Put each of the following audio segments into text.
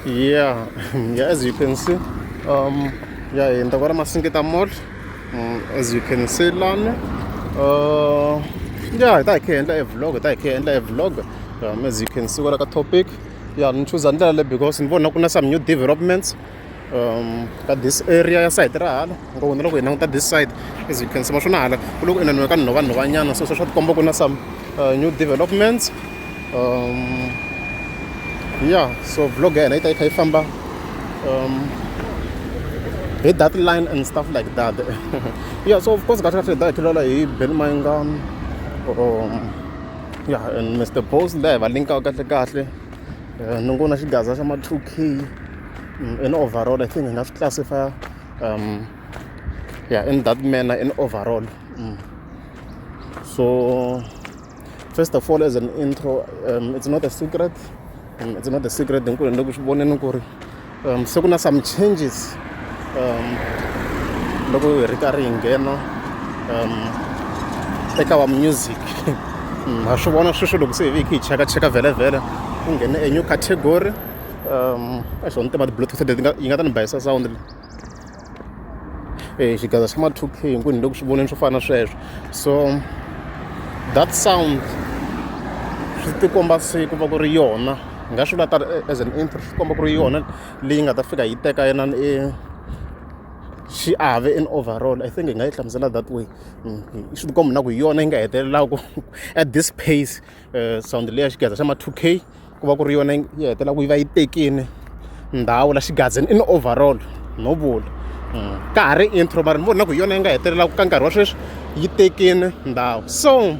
Yeah, yeah, as you can see, yeah, hi hundza kwala Masingita Mall. As you can see lani, yeah, hi ta hi kha hi endla e vlog, hi ta hi kha hi endla e vlog. As you can see kwala ka topic, yeah, ni chuza ndlela leyi because ni vona ku na some new developments ka this area ya sayiti ra hala ngopfu na loko hi languta this side, as you can see, ma swona hala ku loko inaniwe ka nhova nhovanyana, so swa tikomba ku na some new developments. Yeah, so vlog ya hina yi ta yi kha yi famba hi that line and stuff like that. Yeah, so of course kahle kahle hi ta hi tlhela hi Benny Mayengani, yeah, and Mr Post laha hi va linkaka kahle kahle. Ni ngo na xigaza xa ma 2K in overall, I think hi nga swi classify, yeah, in that manner in overall. So first of all, as an intro, it's not a secret, it's not a secret hinkwenu loko swi voneni ku ri se ku na some changes loko hi ri karhi hi nghena eka va music. Ha swi vona sweswo loko se hi vi hi kha hi cheka cheka vhele vhele ku nghene a new category. Exo ni tiva ti-Bluetooth leti nga yi nga ta ni bayisa sound leyi, xigaza xa ma 2K hinkwenu loko swi voneni swo fana na sweswo. So that sound swi tikomba se ku va ku ri yona, hi nga swi vula ta as an intro, swi komba ku ri yona leyi nga ta fika yi teka yena e xiave in overall. I think hi nga yi hlamusela that way. Swi tikomba na ku hi yona yi nga hetelelaka at this pace, sound leya xigaza xa ma 2K ku va ku ri yona yi hetelelaka yi va yi tekini ndhawu la xigazeni in overall. No vula ka ha ri intro, mara ni vona ku hi yona yi nga hetelelaka ka nkarhi wa sweswi yi tekini ndhawu. So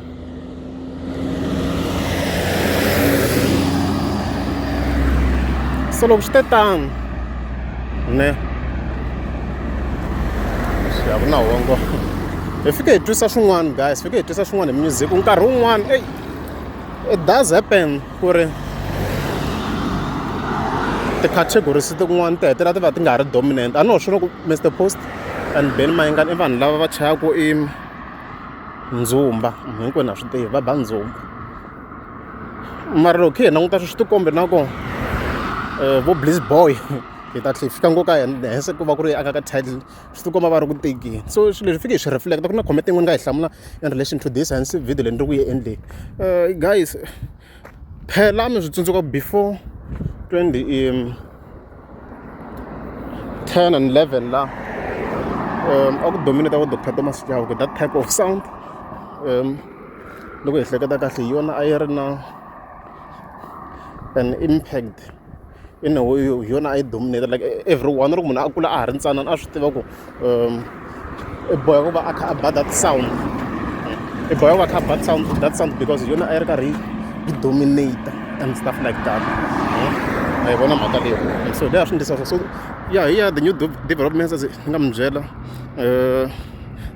loko swi te tano ne a ku na hongo, hi fike hi twisa swin'wana guys, fike hi twisa swin'wana hi music nkarhi wun'wana. Ey, it does happen ku ri ti-categories tin'wana ti hetelela ti va ti nga ha ri dominant. A no swi ku Mr Post and Benny Mayengani i vanhu lava va chayaka i ndzumba, hinkwenu ha swi tivi va ba ndzumba, mara loko hi languta swi tikombe na ku vo Bliss Boy hi ta tlhela hi fika ngo ka henhla ku va ku ri aka ka title, swi tikomba va ri ku tekeni. So swilo leswi fike hi swi reflect. Ku na comment yin'wana nga yi hlamula in relation to this, hence video leyi ni ri ku yi endleni. Guys, phela mi swi tsundzuka before 20 10 and 11 la a ku dominate vo Dr Thomas Chauke, that type of sound. Loko hi hleketa kahle, hi yona a yi ri na an impact in a way, hi yona a yi dominate like everyone. Loko munhu a kula a ha ri ntsanana, a swi tiva ku i boheka ku va a kha a ba that sound, i boheka ku va a kha a ba sound that sound because hi yona a yi ri karhi yi dominate and stuff like that. A yi vona mhaka leyi? So leyi a swi endlisa so. Yeah, hi ya the new developments, as ni nga mi byela,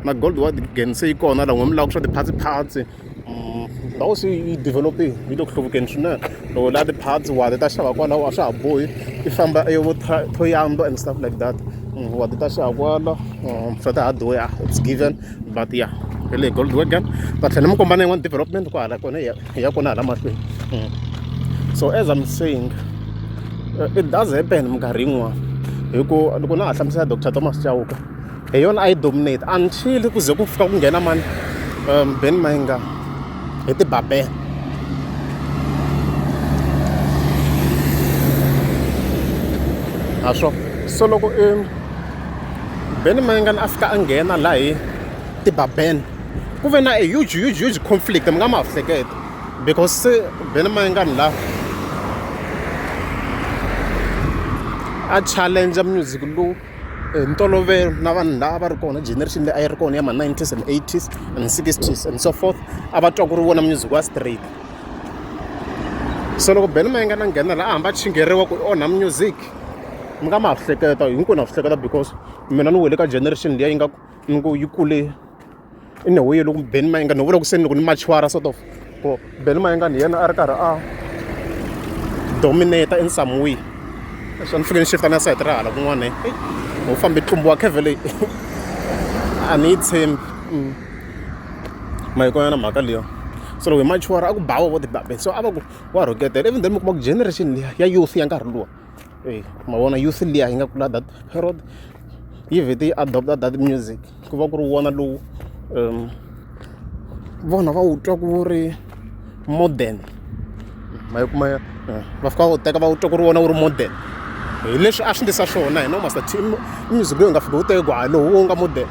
na Gold Wagon se yi kona la n'we mi lava ku swa ti-parts parts. Ndhawu se yi develop-ile, yi le ku hluvukeni swinene. Loko la ti-parts wa ti ta xava kwalaho, a swa ha bohi i famba i vo Thohoyandou and stuff like that. Wa ti ta xava kwala swa ti-hardware, it's given. But yeah, hi le Gold Wagon, ta tlhela ni mi komba na yin'wana development kwahala kona hi ya kona hala mahlweni. So as I'm saying, it does happen minkarhi yin'wana hi ku loko na ha hlamusela Dr Thomas Chauke, hi yona a yi dominate until ku ze ku fika ku nghena mani, Benny Mayengani hi tibabela. Ha swo so loko Benny Mayengani a fika a nghena laha hi tibabene, ku ve na a huge huge huge conflict, mi nga ma hleketa, because se Benny Mayengani la a challenge music lowu hi ntolovelo na vanhu lava va ri kona, generation leyi a yi ri kona ya ma 90s and 80s and 60s and so forth, a va twa ku ri wona music wa straight. So loko Benny Mayengani a nghena la, a hamba a chingheriwa ku onha music, mi nga ma ha hleketa, hinkwenu ha swi hleketa, because mina ni wele ka generation liya yi nga ni ku yi kule in a way loko Benny Mayengani, ni vula ku se ni loko ni mature sort of ku Benny Mayengani hi yena a ri karhi a dominate in some way. Swa ni fike ni shift na sayiti ra hala kun'wana, ho fambe tlumbu wa kheve leyi a ni yi tshembi ma yi kona na mhaka leyo. So loko hi mature a ku bawa vo tibabe, so a va ku wa rhuketela. Even then mi kuma ku generation liya ya youth ya nkarhi luwa E ma vona youth liya yi nga kula that period yi vhete yi adopt-a that music ku va ku ri wona lowu vona va wu twa ku ri modern ma yi kuma va fika va wu teka va wu twa ku ri wona wu ri modern hi leswi a swi ndlisa swona hina Master T i music lowu hi nga fika wu teke ku hayi lowu wu nga modern.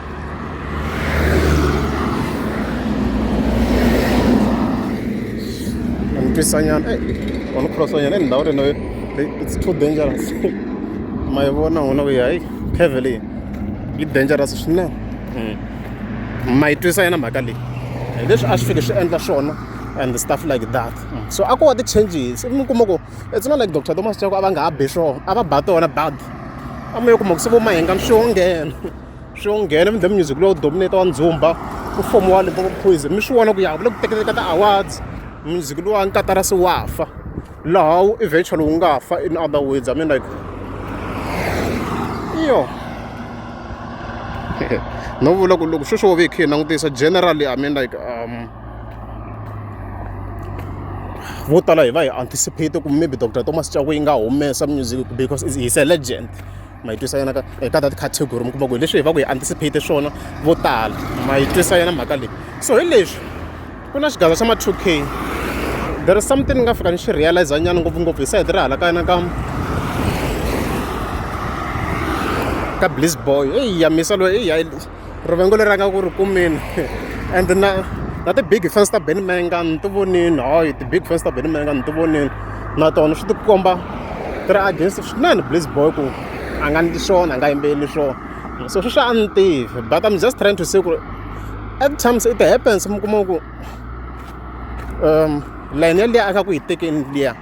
Ni twisa nyana wa ni cross nyana ndhawu leyi it's too dangerous ma yi vona n'wina ku hayi curve leyi yi dangerous swinene ma yi twisa yena mhaka leyi hi leswi a swi fike swi endla swona and stuff like that so a ko va ti-changes mi kuma ku it's not like Doctor Thomas Chauke a va nga ha bi swona a va ba tona but a mi yo kuma ku se vo Mayengani swi yo nghena swi yo nghena even the music lowu dominate wa ndzumba ku fomiwa Limpopo Poison mi swi vona ku ya va le ku teketeni ka ti-awards music luwa nkatara se wa fa laha wu eventually wu nga fa in other words I mean like iyo no vula ku loko sweswo wo ve hi kha hi langutisa generally I mean like vo tala hi va hi anticipate ku maybe Doctor Thomas Chauke yi nga humesa music because he's a legend ma yi twisa yena ka eka that category mi kuma ku hi leswi hi va ku hi anticipate swona vo tala ma yi twisa yena mhaka leyi so hi leswi ku na xigaza xa ma 2K there is something ni nga fika ni xi realize nyana ngopfungopfu hi sayiti ra hala ka yena ka Bliss Boy eyi ya misa loyi eyi hayi rivengo leri a nga ku ri kumeni and na ti-big fans ta Benny Mayengani ni ti vonini hayi ti-big fans ta Benny Mayengani ni ti vonini na tona swi tikomba ti ri against swinene Bliss Boy ku a nga ndli swona a nga yimbeleli swona so sweswo a ni tivi but I'm just trying to say ku at times it happens mi kuma ku layeni yaliya a kha ku yi tekeni liya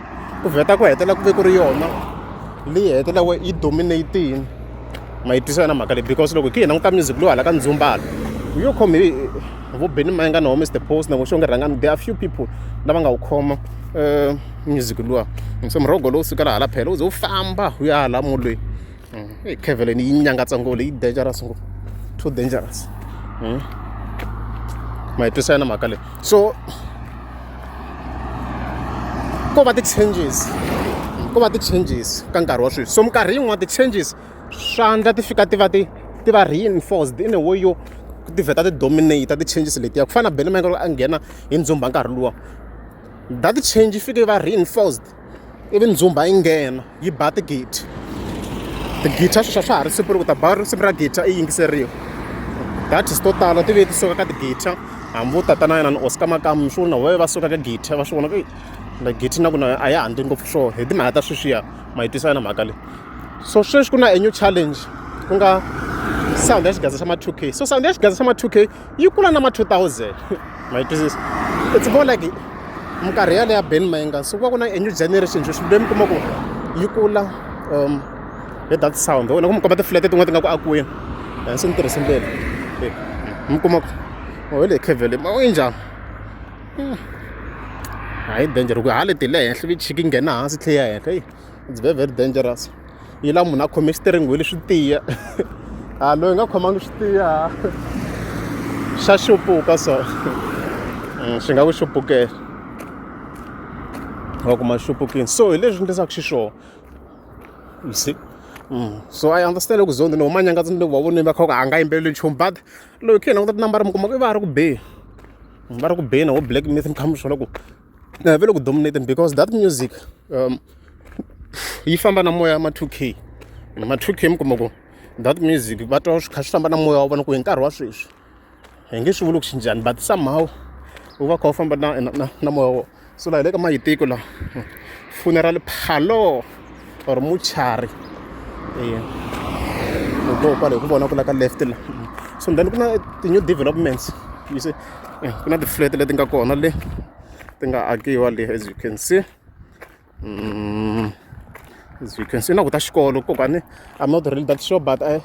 ku vheta ku hetelela ku ve ku ri yona leyi hetelelaka yi dominate-ini ma yi twisa yona mhaka leyi because loko hi kha hi languta music lowu hala ka ndzhumbala wu yo khome hi vo Benny Mayengani na vo Mister Post na vo Xongi Rhangani there are few people lava nga wu khoma music luwa se murogo lowu sukela hala phela wu ze wu famba wu ya hala molweni. Eyi curve leyi yi nyangatsa ngopfu leyi dangerous ngopfu too dangerous ma yi twisa yona mhaka leyi so ko va ti-changes ko va ti-changes ka nkarhi wa sweswi so minkarhi yin'wani ti-changes swa ndla ti fika ti va ti ti va reinforced in a way yo ti vheta ti dominate ti-changes letiya ku fana na Benny Mayengani loko a nghena hi ndzumba nkarhi luwa that change yi fike yi va reinforced ivi ndzumba yi nghena yi ba tigita tigita sweswo a swa ha ri simple ku ta ba risimu ra gita i yingiseriwa ti-artist to tala ti vuye ti suka ka tigita hambi vo tatana yena ni Oscar Makamu swi vona va suka ka gita va swi vona ku like gita na ku na a ya ha ndli ngopfu swona hi timhaka ta sweswiya ma yi twisa yona mhaka leyi so sweswi ku na a new challenge ku nga sound ya xigaza xa ma 2K so sound ya xigaza xa ma 2K yi kula na ma 2000 ma yi twisisa it's more like minkarhi yaleyo ya Benny Mayengani so ku va ku na a new generation sweswi leyi mi kuma ku yi kula hi that sound wena ku mi komba ti-flat tin'wana ti nga ku akiweni se ni tirhise ndlela mi kuma ku oh hi leyi curve leyi ma yi njhani hayi danger ku hale ti le henhla vi chiki nghena hansi tlhe ya henhla it's very very dangerous yi la munhu a khome xiteringi wheel swi tiya a loyi nga khomangi swi tiya xa xupuka so swi nga ku xupukela wa kuma xupukini so hi leswi ndlisaka xiswona you see so I understand loko zone ni huma nyangatsi ni le ku va voneni va kha ku a nga yimbeleli nchumu but loyi khe hi languta tinambara mi kuma ku i va a ri ku beni va ri ku beni wo Black Myth mi kha mi swi vona ku va le ku dominating because that music yi famba na moya ma 2K ma 2K mi kuma ku that music va twa swi kha swi famba na moya wa vona ku hi nkarhi wa sweswi hi nge swi vuli ku xi njhani but somehow wu va kha wu famba na moya wa so laha hi le ka Mayitiko laha funeral parlour or muchari eya loko kwale hi ku vona ku la ka left la so then ku na ti-new developments you see ku na ti-flat leti nga kona le ti nga akiwa le as you can see as you can see na ku ta xikolo kokwani I'm not really that sure but I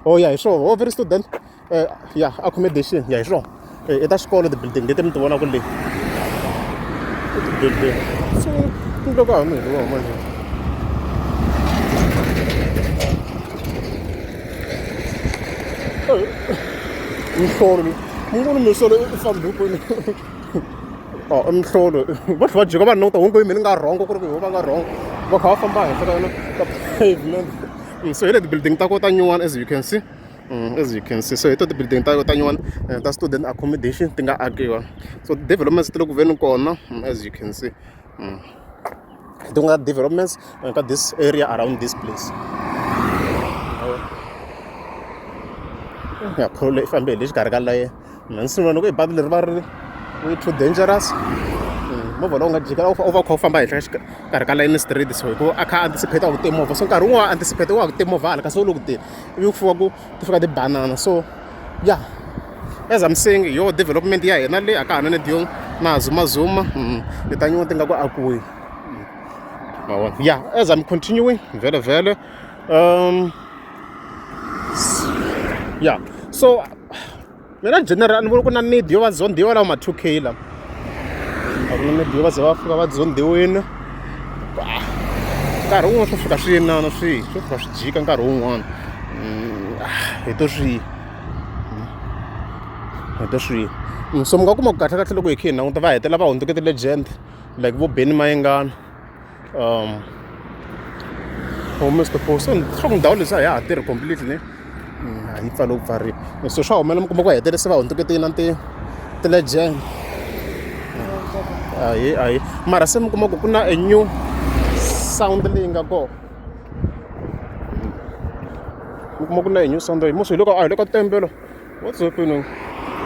oh ya hi swona oh very student ya accommodation ya hi swona i ta xikolo ti-building leti mi ti vonaka le i ti-building so loko a mi hi lowa manje mihlolo mi vona mihlolo i fambi kwini. Oh i mihlolo va tlhela va jika va ni languta wonge mina ni nga wrong ku ri ku hi va nga wrong va kha va famba henhla ka yona ka pavement. So hi leti building ta kona ta nyuwani as you can see. As you can see so hi to ti-building ta ta nyuwani ta student accommodation ti nga akiwa so developments ti le ku veni kona as you can see. Ti nga developments ka this area around this place. Ya polo yi fambe hi le xikarhi ka layeni mina ni sungula loko i patu leri va ri way too dangerous movha lowu nga jika u va u kha u famba henhla ka xikarhi ka layeni straight so hikuva a kha a anticipate ku timovha so nkarhi wun'wana anticipate wa ku timovha hala kasi u le ku teni ivi ku fika ku ti fika ti banana so ya as I'm saying yo development ya hina le a ka ha na yo na zumazuma leta nyuwa ti nga ku akiweni ma vona ya as I'm continuing vhele vhele ya so mina general ni vona ku na need yo va zondiwa lawa ma 2K lama a ku na need yo va ze va fika va zondiwini nkarhi wun'wana swo fika swi inana swi swo fika swi jika nkarhi wun'wana hi to swi hi to swi so mi nga kuma ku kahle kahle loko hi kha hi languta va hetelela va hundzuke ti-legend like vo Benny Mayengani vo Mr Post so swa ku ndhawu leswi a ya ha tirhi completely ne a yi pfali ku pfariwa so swa humelela mi kuma ku va hetelele se va hundzuke ti na ti ti-legend ahee ahee mara se mi kuma ku ku na a new sound leyi nga kona mi kuma ku na a new sound musi hi le ka a hi le ka tembe la what's happening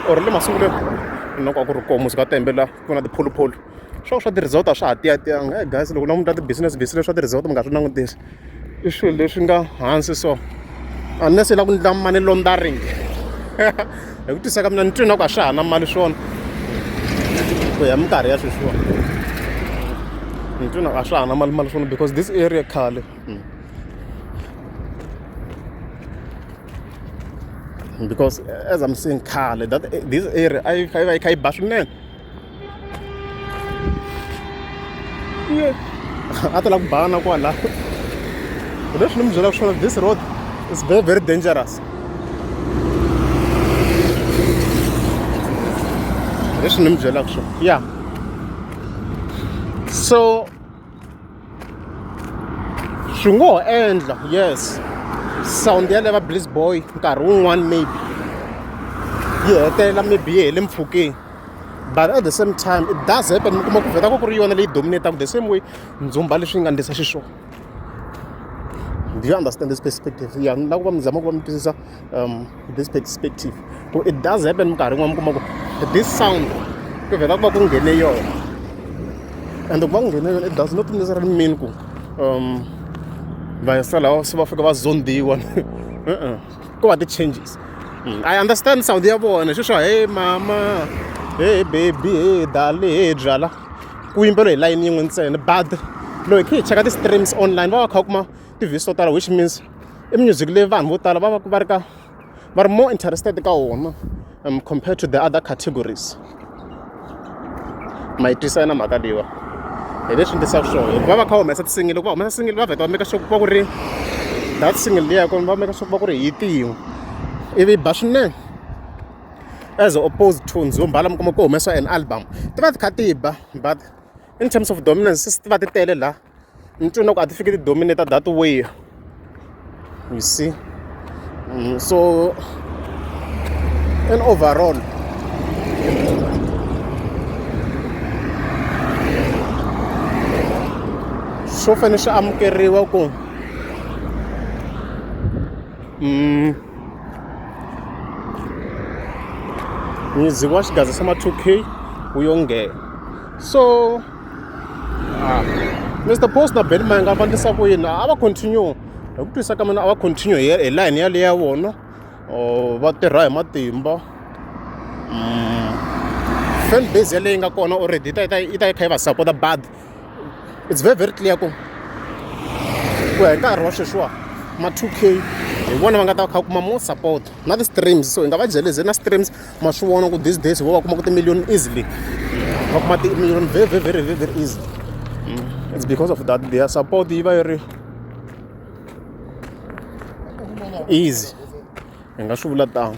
or le masungulweni na ku a ku ri koho musi ka tembe la ku na tipholopholo swa swa ti-resort a swa ha tiyatiyanga hey guys loko languta ti-business business swa ti-resort mi nga swi langutisi i swilo leswi nga hansi so unless i lava ku endla money laundering hi ku tisa ka mina ni twi na ku a swa ha na mali swona ku ya minkarhi ya sweswiwa ni twi na ku a swa ha na mali mali swona because this area khale because as I'm saying khale that this area a yi kha yi va yi kha yi ba swinene a ta lava ku bana kwala hi leswi ni mi byelaka swona this road is very very dangerous hi leswi ni mi byelaka swona ya so swi ngo ho endla yes sound ya leva bliss boy nkarhi wun'wani maybe yi hetelela maybe yi hele mpfhukeni but at the same time it does happen mi kuma ku vheta ku ri yona leyi dominataka the same way ndzumba leswi yi nga ndlisa xiswona do you understand this perspective ya ni lava ku va mi zama ku va mi twisisa this perspective ku it does happen minkarhi yin'wana mi kuma ku this sound ku vhela ku va ku nghene yona and ku va ku nghene yona it does not necessarily mean ku va sala se va fika va zondiwa e-e ko va ti-changes I understand sound ya vona sweswo hey mama hey baby hey dali hey byala ku yimbeliwa hi layini yin'we ntsena but loko hi kha hi cheka ti-streams online va va kha va kuma ti-views to tala which means i music leyi vanhu vo tala va va va ri ka va ri more interested ka wona compared to the other categories ma yi twisisa na mhaka leyiwa hi leswi ni tisaka swona hikuva va kha va humesa ti-single loko va humesa single va vheta va make sure ku va ku ri that single liya kona va make sure ku va ku ri hit yin'we ivi yi ba swinene as opposed to ndzumba la mi kuma ku humesiwa an album ti va ti kha ti ba but in terms of dominance ti va ti tele la ni twi na ku a ti fiki ti dominate that way you see so in overall swo fanele swi amukeriwa ku music wa xigaza xa ma 2K wu yo nghena so ah, Mr Post na Benny Mayengani va ndlisa ku yini a va continue hi ku twisisa ka mina a va continue hi hi line yaleyo ya vona or va tirha hi matimba fan base yaleyo yi nga kona already yi ta yi ta yi ta yi kha yi va support but it's very very clear ku ku ya hi nkarhi wa sweswiwa ma 2K hi vona va nga ta va kha va kuma more support na ti-streams so hi nga va jelezi na streams ma swi vona ku these days vo va kuma ku ti-million easily va kuma ti-million very very very very very easily it's because of that their support yi va yi ri easy hi nga swi vula tano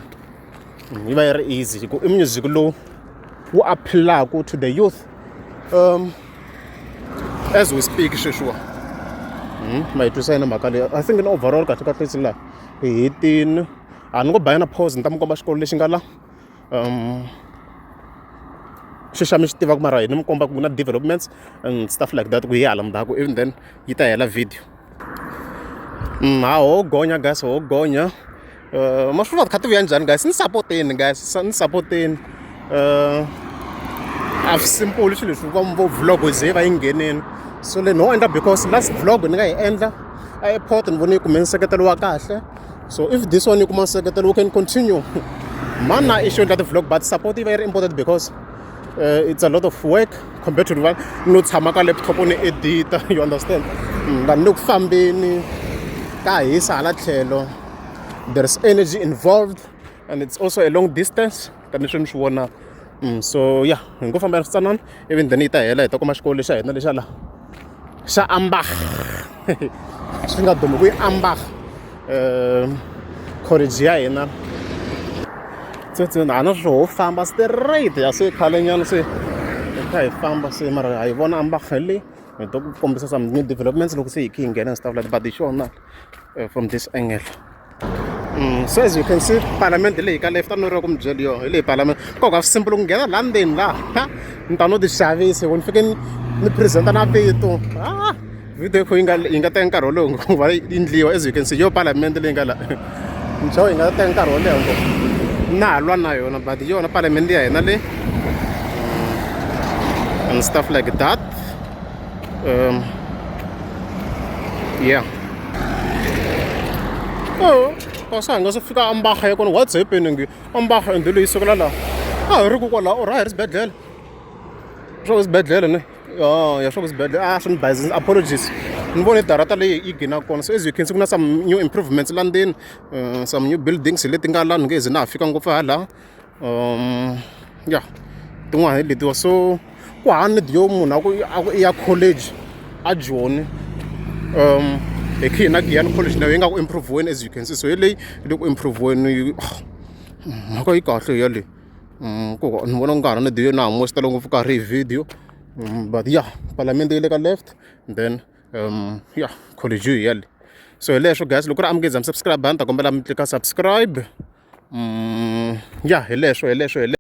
yi va yi ri easy hi ku i music lowu wu appeal-aku to the youth. As we speak sweswiwa, ma yi twisa yena mhaka leyi. I think in overall, kahle kahle se laha hi hetini. A ni ngo ba yena pause, ni ta mi komba xikolo lexi nga la, xi xa mi xi tivaka, mara hi ni mi komba ku na developments and stuff like that ku hi hala ndzhaku, even then yi ta hela video. Ha ho gonya guys, ho gonya. Ma swi vona kha ti vuya njhani guys? Ni sapoteni guys, ni sapoteni. A swi simple swilo leswi va vo vlog ze va yi ngheneni. So le no endla because last vlog ni nga yi endla a airport, ni vone yi kume nseketelo wa kahle. So if this one yi kuma nseketelo, we can continue. Mana issue endla ti-vlog, but support yi va yi ri important because it's a lot of work compared to va no tshama ka laptop ni edita, you understand? La ni le ku fambeni, ka hisa hala tlhelo, there's energy involved and it's also a long distance, tanihi ni swi vonaka. So yeah, hi ngo famba switsanana, even then yi ta hela, hi ta kuma xikolo xa hina lexa la xa Ambach, swi nga dumi ku yi Ambach, college ya hina. Tsetse a na swo ho famba straight ya se khale nyana, se hi kha hi famba se, mara ha yi vona Ambach hi leyi. Hi to ku kombisa some new developments loko se hi kha hi nghena and stuff like that, but hi xona from this angle. So as you can see, parliament leyi ka left, a no ri ku mi byeli yo hi leyi parliament. Nkoka swi simple ku nghena laha ndzeni laha, ni ta no ti xavisa hi ku ni fike ni presenta na vito. Ah, video yi nga yi nga teka nkarhi wo leha ku va yi endliwa. As you can see, yo parliament leyi nga la nxavo yi nga teka nkarhi wo leha ngopfu, na ha lwa na yona, but hi yona parliament ya hina leyi and stuff like that. Yeah, oh, kasi hi nga se fika Ambach ya kona. What's happening? Ambach ende leyi sukela laha a hi ri ku kwalaho or a hi ri xibedhlele swo xibedhlele ne ya ya swo xibedhlele. A swi ni bayizisa, apologies. Ni vone darata leyi yi ghinaka kona. So as you can see, ku na some new improvements la ndzeni, some new buildings leti nga la. Ni nge ze na ha fika ngopfu hala. Yeah, tin'wana hi letiwa. So ku hava need yo munhu a ku i ya college a Joni. Hi khe hi na Giyani College, na yo yi nga ku improve-weni, as you can see. So hi leyi yi le ku improve-weni, mhaka yi kahle yaleyi. Ku ni vona ku nga ha ri na need yo na ha mositela ngopfu karhi hi video. But yeah, palamende yi le ka left, then yeah, college hi yale. So hi leswo guys, loko ku ri amukeza mi subscribe, ni ta kombela mi tlika subscribe. Yeah, hi leswo, hi leswo, hi.